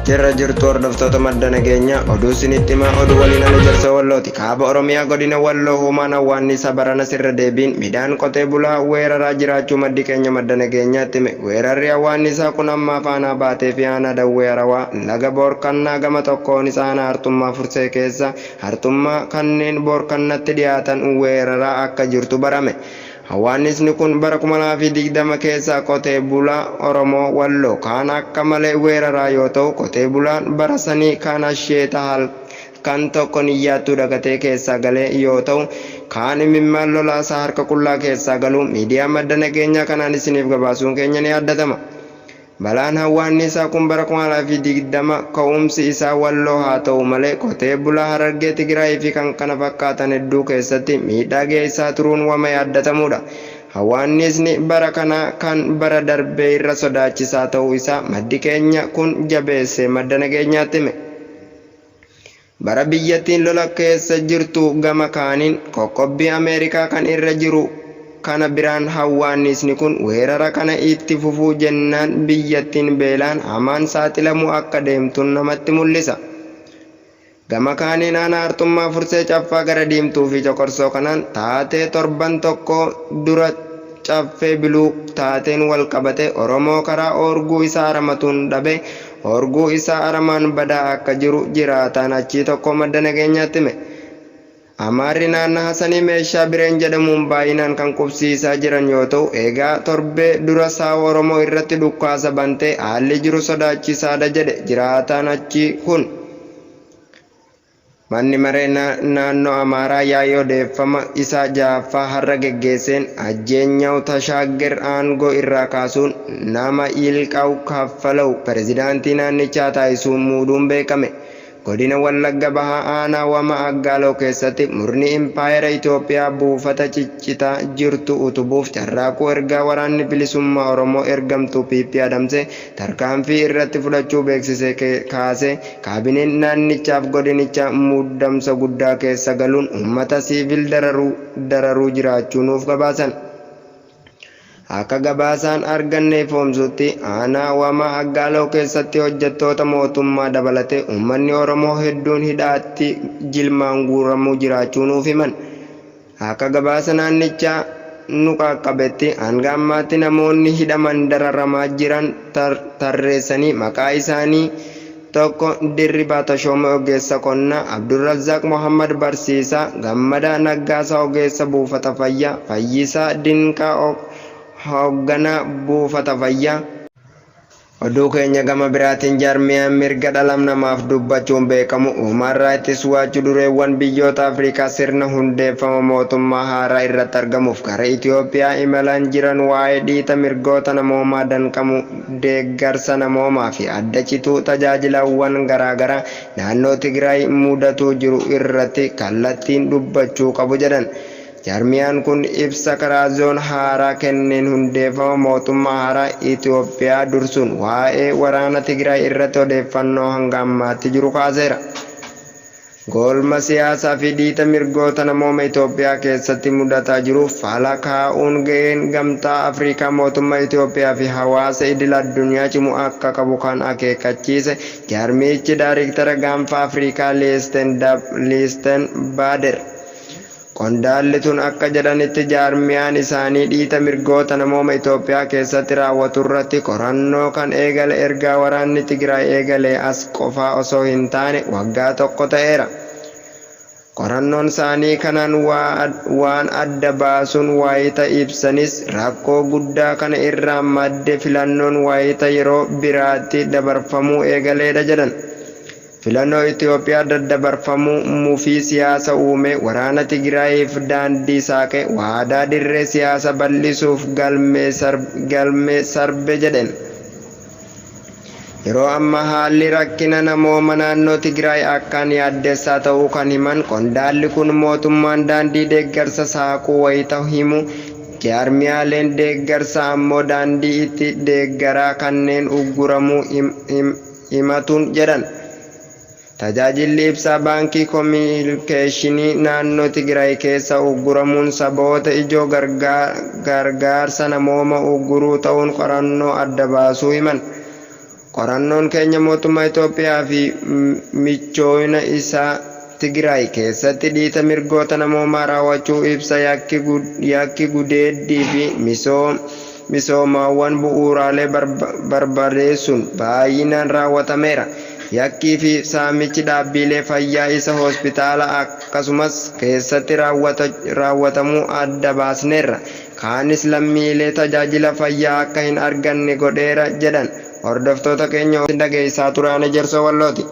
Jirra jirtu hordoftoota madda nageenyaa, oduu isinitti himaa, oduu waliin ana Jarsa Wallooti. Kaaba Oromiyaa godina Walloo humaan hawwaannisa barana sirra deebiin midhaan qotee bulaa weeraraa jiraachuu maddi keenya madda nageenyaatti hime. Weerarri hawwaannisaa kun ammaaf aanaa Baatee fi aanaa Dawwee Harawaa laga Boorkannaa gama tokkoonis aanaa Harxummaa Fursee keessa Harxummaa kanneen Boorkannatti dhiyaatan weeraraa akka jirtu barame. Hawwaannisni kun bara 2020 keessa qotee bulaa Oromoo Walloo kaan akka malee weeraraa yoo ta'u, qotee bulaan bara sanii kaan asheeta halkan tokko niyyaattuu dagatee keessaa galee yoo ta'u, kaan imimmaan lolaasaa harka qullaa keessaa galuu miidiyaa madda nageenyaa kanaan isiniif gabaasuun keenya ni yaaddatama. Balaan hawwaannisaa kun bara 2020 ka'umsi isaa Walloo haa ta'u malee qotee bulaa Harargee, Tigraayii fi kkf hedduu keessatti miidhaa geessisaa turuun wama yaaddatamuudha. Hawwaannisni bara kanaa kan bara darbee irra sodaachisaa ta'uu isaa maddi keenya kun jabeessee madda nageenyaatti hime. Bara biyyattiin lola keessa jirtu gama kaaniin qoqqobbii Ameerikaa kan irra jiru kana biraan hawwaannisni kun weerara kana itti fufuu jennaan biyyattiin beelaan hamaan saaxilamuu akka deemtun namatti mul'isa. Gama kaaniin aanaa Harxummaa Fursee Caffaa gara Diimtuu fi Coqorsoo kanaan taatee torban tokko dura Caffee Biluu taateen wal qabate Oromoo karaa oorguu isaa aramatuun dhabe Hoorguu isaa aramaan badaa akka jiru jiraataan achii tokko madda nageenyaatti hime. Amaarri naannaha sanii meeshaa Bireen jedhamuun baay'inaan kan qubsiisaa jiran yoo ta'u, eegaa torbee dura saawa Oromoo irratti dhukkaasa bantee haalli jiru sodaachisaadha jedhe jiraataan achii kun. Manni Maree Naannoo Amaaraa yaa'ii odeeffama isaa 6ffaa har'a geggeesseen Ajjeenyaw Tashaagger aangoo irraa kaasuun nama Yilqaaw Kaffalaw pirezidaantii naannichaa taasisuun muuduun beekame. Godina Wallagga Bahaa aanaa Wamaa Aggaaloo keessatti murni impaayera Itoophiyaa buufata ciccitaa jirtu utubuuf carraaquu ergaa Waraanni Bilisummaa Oromoo ergamtuu PP adamse tarkaanfii irratti fudhachuu beeksisee kaasee kaabineen naannichaaf godinichaa muddamsa guddaa keessa galuun uummata siivil dararuu jiraachuu nuuf gabaasan. Akka gabaasaan arganne ifoomsutti, aanaa Wamaa Aggaaloo keessatti hojjettoota mootummaa dabalatee uummanni Oromoo hedduun hidhaatti jilmaan guuramuu jiraachuu nuuf himan. Akka gabaasa naannichaa nu qaaqqabetti hanga ammaatti namoonni hidhaman dararamaa jiran tarreessanii maqaa isaanii 1 Dirribaa Tashoomee Ogeessa Qonnaa, Abdurrazzaaq Mohaammad Barsiisaa, Gammadaa Naggaasaa Ogeessa Buufata Fayyaa, Fayyisaa Dinqaa Hoogganaa Buufata Fayyaa. Oduu keenya gama biraatiin jaarmiyaan mirga dhala namaaf dubbachuun beekamu Human Rights Watch dureewwan biyyoota Afrikaa sirna hundeeffama mootummaa haaraa irratti argamuuf gara Itoophiyaa imalan jiran waa'ee dhiita mirgoota namoomaa danqamuu deeggarsa namoomaa fi adda cituu tajaajilawwan garaagaraa naannoo Tigraay mudatuu jiru irratti kallattiin dubbachuu qabu jedhan. Jaarmiyaan kun ibsa karaa Zoon haaraa kenneen hundeeffama mootummaa haaraa Itoophiyaa dursuun waa'ee waraana Tigraay irratti odeeffannoo hanga ammaatti jiru kaaseera. Goolma siyaasaa fi dhiita mirgoota namooma Itoophiyaa keessatti mudataa jiruuf fala kaa'uun ga'een Gamtaa Afrikaa mootummaa Itoophiyaa fi hawaasa idil addunyaa cimu akka qabu kan akeekkachiise jaarmiyichi Daariktara Gaanfa Afrikaa Liisten Baader Qondaalli tun akka jedhanitti jaarmiyaan isaanii dhiita mirgoota namooma Itoophiyaa keessatti raawwaturratti qorannoo kan eegale ergaa waraanni Tigraay eegalee as qofaa osoo hin taane waggaa tokko ta'eera. Qorannoon saanii kanaan waan adda baasuun waayita ibsanis rakkoo guddaa kana irraa madde filannoon waayita yeroo biraatti dabarfamuu eegaleedha jedhan. Filannoo Itoophiyaa daddabarfamuu mufii siyaasa uume, waraana Tigraayiif daandii saaqe, waadaa dirree siyaasa bal'isuuf galme sarbe jedhen. Yeroo ammaa haalli rakkina namooma naannoo Tigraay akkaan yaaddessaa ta'uu kan himan qondaalli kun mootummaan daandii deeggarsa saaquu wayita himu jaarmiyaaleen deeggarsaa ammoo daandii itti deeggaraa kanneen ugguramuu himatuun jedhan. Tajaajilli ibsaa baankii kominikeeshinii naannoo Tigraay keessa ugguramuun sabaoota ijoo gargaarsa namooma ugguruu ta'uun qorannoo adda baasuu himan. Qorannoon keenya mootummaa Itoophiyaa fi michoomina isaa Tigraay keessatti dhiita mirgoota namoomaa raawwachuu ibsa. Yakki gudeeddii fi misoomaawwan bu'uuraalee barbadeessuun baay'inaan raawwatameera. Yakkii fi saamichi dhaabbilee fayyaa isa hospitaala akkasumas keessatti raawwatamuu adda baasneerra. Kaanis lammiilee tajaajila fayyaa akka hin arganne godheera jedhan. Hordoftoota keenya, dhageessaa turaan Ejersoo Wallooti.